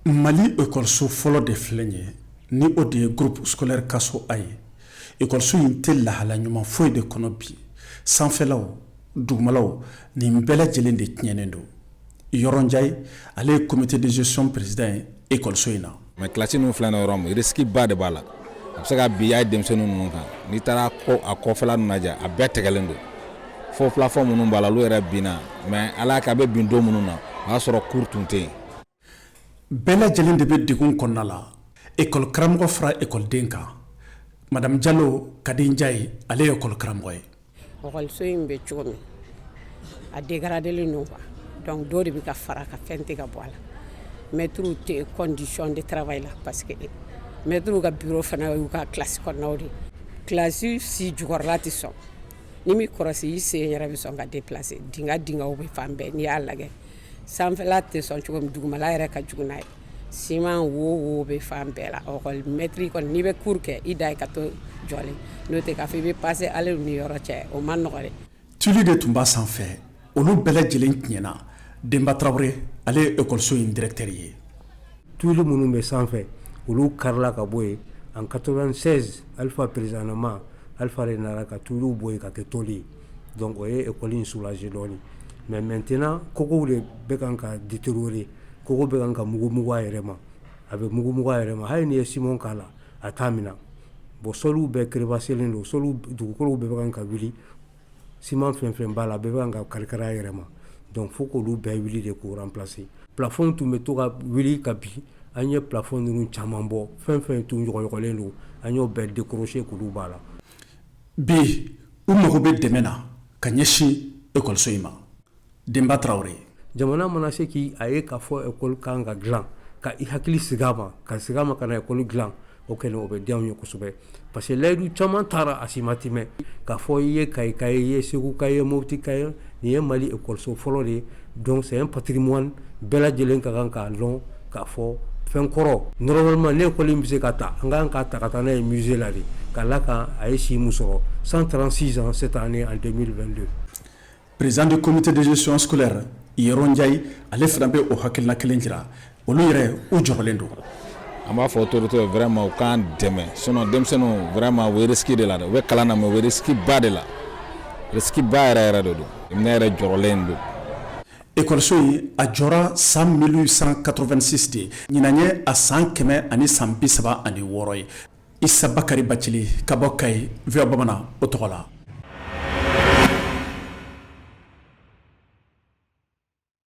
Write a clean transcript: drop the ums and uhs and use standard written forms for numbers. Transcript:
Mali ekɔliso fɔlɔ de filɛ nin ye, ni o de ye Groupe scolaire Kaso A ye. Ekɔliso in tɛ lahala ɲuman foyi de kɔnɔ bi. Sanfɛlaw, dugumalaw, nin bɛɛ lajɛlen de tiɲɛnen don. Yɔrɔ Njayi, ale ye comité de gestion président ye ekɔliso in na. Mais kilasi ninnu filɛ nin yɔrɔ min, risque ba de b'a la. A bɛ se ka bin a ye denmisɛnnin ninnu kan. N'i taara a kɔfɛla ninnu lajɛ, a bɛɛ tigɛlen don. Fo plafond minnu b'a la, olu yɛrɛ binna. Mais Ala y'a kɛ, a bɛ bin don minnu na, o y'a sɔrɔ cours tun tɛ yen. Bɛɛ lajɛlen de bɛ degun kɔnɔna la, ekɔli karamɔgɔ fara ekɔliden kan. Madame Jalo Kadi Njayi, ale ye ekɔli karamɔgɔ ye. Ekɔliso in bɛ cogo min, a dégradélen don quoi. Donc dɔ de bɛ ka fara ka fɛn tɛ ka bɔ a la. Maîtres tɛ condition de travail la parce que maîtres ka bureau fana y'u ka classe kɔnɔnaw de ye. Classe si jukɔrɔla tɛ sɔn, ni m'i kɔlɔsi, i sen yɛrɛ bɛ sɔn ka déplacer. Dingɛ dingɛw bɛ fan bɛɛ. N'i y'a lajɛ, sanfɛla tɛ sɔn cogo min, dugumala yɛrɛ ka jugu n'a ye. Siman wo wo bɛ fan bɛɛ la. École maître kɔni, n'i bɛ cours kɛ, i da ye ka to jɔlen, n'o tɛ k'a fɔ i bɛ passer ale ni yɔrɔ cɛ, o man nɔgɔ dɛ. Tuiles de tun b'a sanfɛ, olu bɛɛ lajɛlen tiɲɛna. Denba Tarawele, ale ye ekɔliso in directeur ye. Tuiles minnu bɛ sanfɛ, olu karila ka bɔ yen en 96. Alpha président ma, Alpha de nana ka tuiles bɔ yen ka kɛ tôle ye. Donc o ye école in soulager dɔɔnin. Mais maintenant, kogow de bɛ kan ka détériorer, kogo bɛ kan ka mugumugu a yɛrɛ ma, a bɛ mugumugu a yɛrɛ ma. Hali n'i ye ciment k'a la, a t'a minɛ. Bon, solw bɛɛ crevasselen don, solw dugukolow bɛɛ bɛ kan ka wuli. Ciment fɛn fɛn b'a la, a bɛɛ bɛ kan ka karikari a yɛrɛ ma. Donc fo k'olu bɛɛ wuli de k'o remplacer. Plafond tun bɛ to ka wuli ka bin. An ye plafond ninnu caman bɔ. Fɛn fɛn tun ɲɔgɔɲɔgɔlen don, an y'o bɛɛ décrocher k'olu b'a la. Bi, u mago bɛ dɛmɛ na ka ɲɛsin ekɔliso in ma. Denba Tarawele. Jamana mana se k'i a ye k'a fɔ ekɔli kan ka dilan, ka i hakili sigi a ma, ka sigi a ma ka na ekɔli dilan, o kɛlen, o bɛ diya ye kosɛbɛ, parce que layidu caman taara, a si ma tɛmɛ. K'a fɔ i ye Kayi ka ye, i ye Segu ka ye, Mopti ka ye, nin ye Mali ekɔliso fɔlɔ de ye. Donc c'est un patrimoine, bɛɛ lajɛlen ka kan k'a dɔn k'a fɔ fɛn kɔrɔ. Normalement, ne école in bɛ se ka ta, an kan k'a ta ka taa n'a ye musée la de, ka la kan a ye si min sɔrɔ, 136 ans cette année en 2022. Président du comité de gestion scolaire, Yɔrɔ Njayi, ale fana bɛ o hakilina kelen jira. Olu yɛrɛ, u jɔrɔlen don. An b'a fɔ autorité, vraiment, u k'an dɛmɛ, sinon denmisɛnninw, vraiment, u bɛ risque de la dɛ. U bɛ kalan na, mais u bɛ risque ba de la, risque ba yɛrɛ yɛrɛ de don. Ne yɛrɛ jɔrɔlen don. Ekɔliso in, a jɔra san 1886 de. Ɲinan ye a san 136 ye. Isa Bakari Bacili ka bɔ Kayi, VOA Bamanan o tɔgɔ la.